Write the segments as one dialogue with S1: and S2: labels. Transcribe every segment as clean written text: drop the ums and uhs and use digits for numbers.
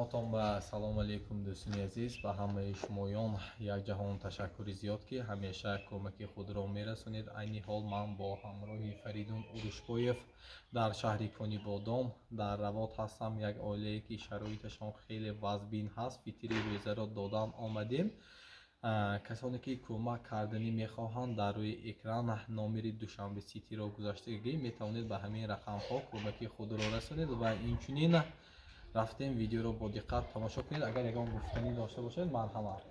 S1: Ба салом алейкум, дӯстони азиз, ба ҳамаи шумоён як ҷаҳон ташаккури зиёд, ки ҳамеша кӯмаки худро мерасонед. Айни ҳол ман бо ҳамроҳи Фаридун Урушбоев дар шаҳри Конибодом, дар Равот ҳастам. Як оилае, ки шароиташон хеле вазбин ҳаст, фитри рӯзаро додан омадем. Касоне ки кӯмак карданӣ мехоҳанд, дар рӯи экран номери Душанбе Ситиро гузаштагӣ, метавонед ба ҳамин рақамҳо кӯмаки худро расонед. Ва инчунин рафтем, видеоро бо диққат тамошо кунед. Агар ягон гуфтанӣ дошта бошед, марҳамат.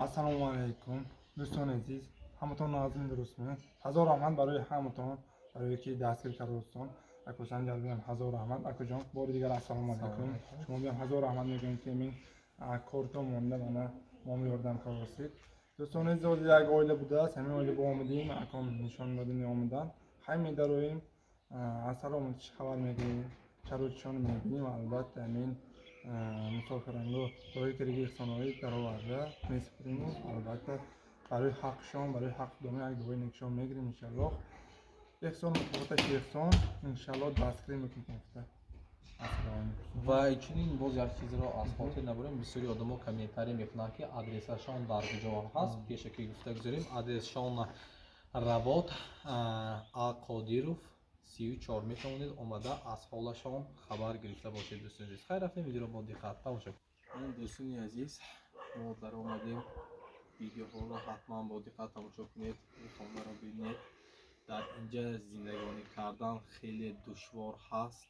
S2: Ассалому алайкум, дӯстони азиз, ҳаматон нозим, дурустме? Ҳазор раҳмат барои ҳаматон, барое ки дастгир кардастон. Аку Санҷар биям, ҳазор раҳмат. Акуҷон, бори дигар ассалому алайкум. Шумо биям, ҳазор раҳмат мегӯем, ки мин кортон монда, мана мом ёрдам кардастед. Дӯстони азиз, як оила будааст, ҳамин оила бо омадем, аком нишон додани омадан. Хай, медароем, аз саломатиш хабар мегирем, шароитшон мебинем. Албатта, ҳамин мусофиранго роҳи кириги ихсоноӣ дароварда месупориму, албатта, барои ҳаққшон, барои ҳақ доми як дуои некшон мегирем, иншаллоҳ. Эҳсон мукофоташ эҳсон, иншаллоҳ, дастгирӣ мекунем.
S1: Ва инчунин боз як чизро аз хотир набарем. Бисёри одамо комментарий мекунанд, ки адресашон дар куҷо ҳаст. Пешакӣ гуфта гузорем: адресшон Равот, А Қодиров 34. Метавонед омада аз ҳолашон хабар гирифта бошед. Дӯстони азиз, хайр, рафтем, видеоро бо диққат тамошо кунед. Дӯстони азиз, мо даромадем. Видеоҳоро ҳатман бо диққат тамошо кунед, ин хонаро бинед. Дар инҷа зиндагонӣ кардан хеле душвор ҳаст,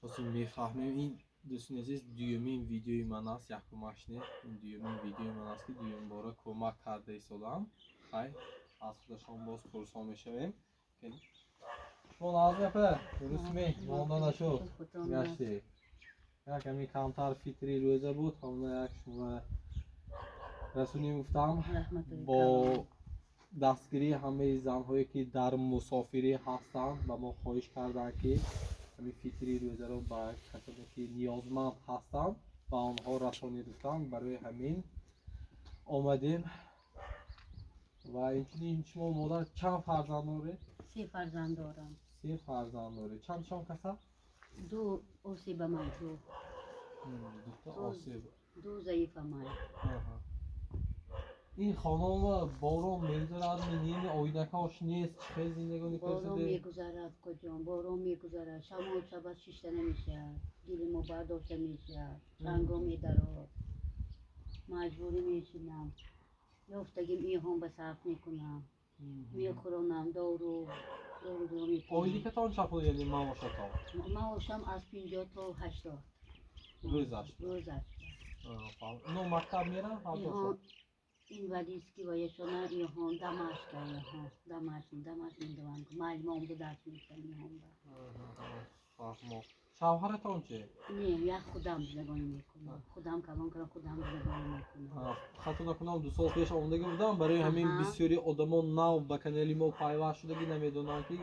S1: ҳозир мефаҳмем. Ин, дӯстони азиз, дуюмин видеои ман аст, якумаш не, ин дуюмин видеои ман аст, ки дуюмбора кӯмак карда истодам. Хайр, аз худашон боз пурсон мешавем. Шумо нағз, апа, дурустме? Монда нашуд, гаштед. Як ҳами камтар фитри рӯза буд, ҳамна як шумо расонем гуфтам. Бо дастгирии ҳамаи занҳое, ки дар мусофирӣ ҳастанд, ба мо хоҳиш карданд, ки ҳамин фитри рӯзаро ба касоне, ки ниёзманд ҳастанд, ба онҳо расонед гуфтанд. Барои ҳамин омадем. Ва инчунин шумо, модар, чанд фарзанд доред?
S3: Се фарзанд дорам.
S1: Се фарзанд доред. Чандшон касал?
S3: Ду осиба ман, ду.
S1: Дута осеб.
S3: Ду заифа ман.
S1: Ин хонама борон мегузарад, ними оинакаош нест, чӣ хел зиндагонӣ
S3: Борон
S1: кардед?
S3: мегузарад, куҷон, борон мегузарад, шамол шабад, шишта намешавад, гили мо бардошта мешавад, чанго медарод, маҷбурӣ мешинам, ёфтагим иҳон ба сарф мекунам, мехӯронам, дору дору дору мекунам.
S1: Ойликатон чанд пул, яъне маошатон?
S3: Маошам аз 50 то 80.
S1: Рӯзаш?
S3: Рӯзаш.
S1: Ино мактаб меранд ҳардошон?
S3: Иҳон инвалидский ваяшона, иҳон дамашка, иҳон домашний, домашний медаванд, муаллима омда дарс метиҳанд иҳон ба.
S1: Фаҳмо. Шавҳаратон чи?
S3: Не, як худам зиндагонӣ мекунам, худам калон кардам, худам зиндагонӣ мекунам.
S1: Хато накунам, 2 сол пеш омадагӣ будам. Барои ҳамин бисёри одамо нав ба канали мо пайваст шудагӣ, намедонанд, ки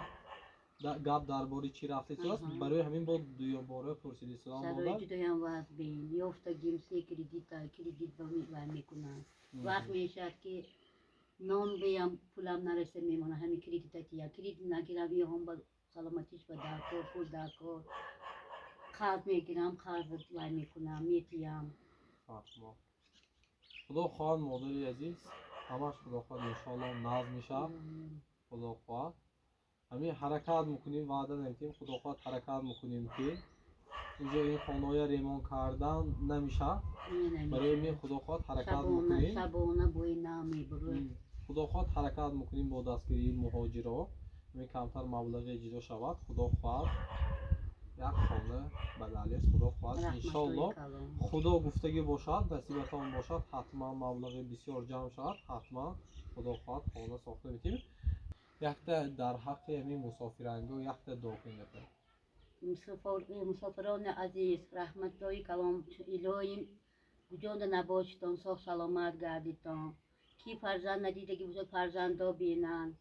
S1: гап дар бораи чӣ рафтааст. Барои ҳамин бо дуюмбора пурсидистодам, модар.
S3: Шароити дуям вазбин, ёфтагим се кредита, кредит ба вай мекунам. Вақт мешавад, ки нон биям, пулам нареса, мемонад, ҳамин кредита тия, кредит нагирам, иҳон ба саломатиш ба даркор, пул даркор, қарз мегирам, қарз вай мекунам, метиям.
S1: Фаҳмо. Худо хоҳад, модари азиз, ҳамаш, худо хоҳад, иншоалло, назм мешавад. Худо хоҳад, ҳамин ҳаракат мекунем, ваъда наметиҳем, худо хоҳад, ҳаракат мекунем, ки инҷо ин хонаҳоя ремонт кардан намешавад. Барои ҳамин, худо хоҳад, ҳаракат мекунем.
S3: Шабона бӯи нам мебурад.
S1: Худо хоҳад, ҳаракат мекунем бо дастгирии муҳоҷиро, ҳамин камтар маблағе ҷудо шавад, худо хоҳад, як хона ба далез, худо хоҳад, иншолло. Худо гуфтагӣ бошад, насибатон бошад, ҳатман маблағи бисёр ҷамъ шавад, ҳатман, худо хоҳад, хона сохта метиҳем. Якта дар ҳаққи ҳамин мусофирангоҳ якта дуо кунед.
S3: Мусофирони азиз, раҳматҳои калом, илоҳим, куҷонда набошитон, соҳ саломат гардитон. Ки фарзанд надидагӣ бошад, фарзандо бинанд.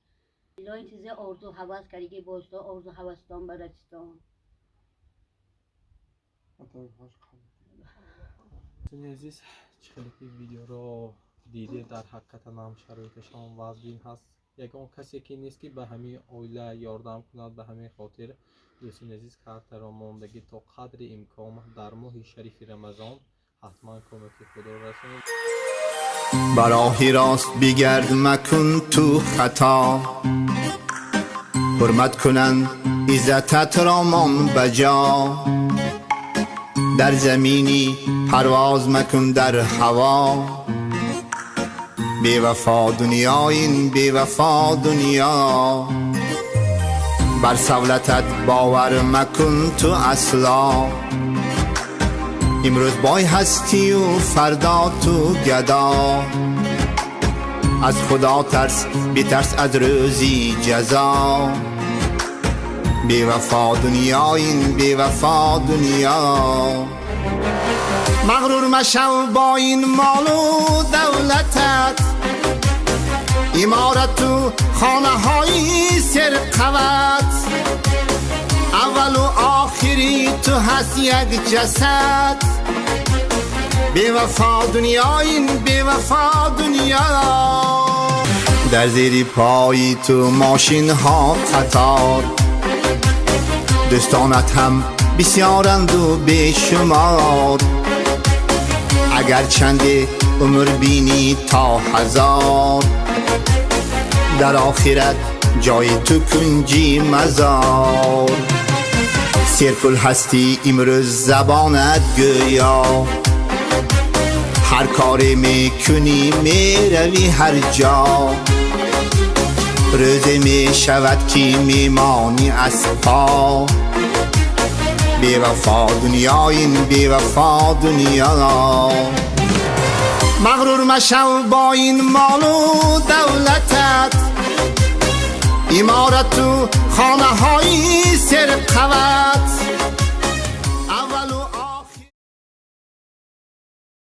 S3: Илоҳим, чизе орзу ҳавас кардагӣ бошто, орзу ҳавастон бараситон.
S1: Дӯстони азиз, чӣ хеле ки видеоро дидед, дар ҳақиқатан ҳам шароиташон вазбин ҳаст. Ягон касе ки нест, ки ба ҳамин оила ёрдам кунад. Ба ҳамин хотир, дӯстони азиз, картаро мондагӣ, то қадри имкон дар моҳи шарифи Рамазон ҳатман кӯмаки худро расонед.
S4: Ба роҳи рост бигард, макун ту хато. Ҳурмат кунанд иззататро мон баҷо. Дар заминӣ парвоз макун, дар ҳаво. Бевафо дунё, ин бевафо дунё. Бар савлатат бовар макун ту асло. Имрӯз бой ҳастию фардо ту гадо. Аз Худо тарс, битарс аз рӯзи ҷазо. Бевафо дунё, ин бевафо дунё. Мағрур машав бо ин молу давлатат, иморату хонаҳои серқават. Аввалу охири ту ҳаст як ҷасад. Бевафо дунё, ин бевафо дунё. Дар зери пои ту мошинҳо қатор, дӯстонат ҳам бисёранду бешумор. Агар чанде умр бинӣ то 1000, дар охират ҷои ту кунҷи мазор. Серпул ҳастӣ имрӯз, забонат гӯё. Ҳар коре мекунӣ, меравӣ ҳар ҷо. Рӯзе мешавад, ки мемонӣ аз по. Бевафо дунё, ин бевафо дунё. Мағрур машав бо ин молу давлатат, иморату хонаҳои серқават.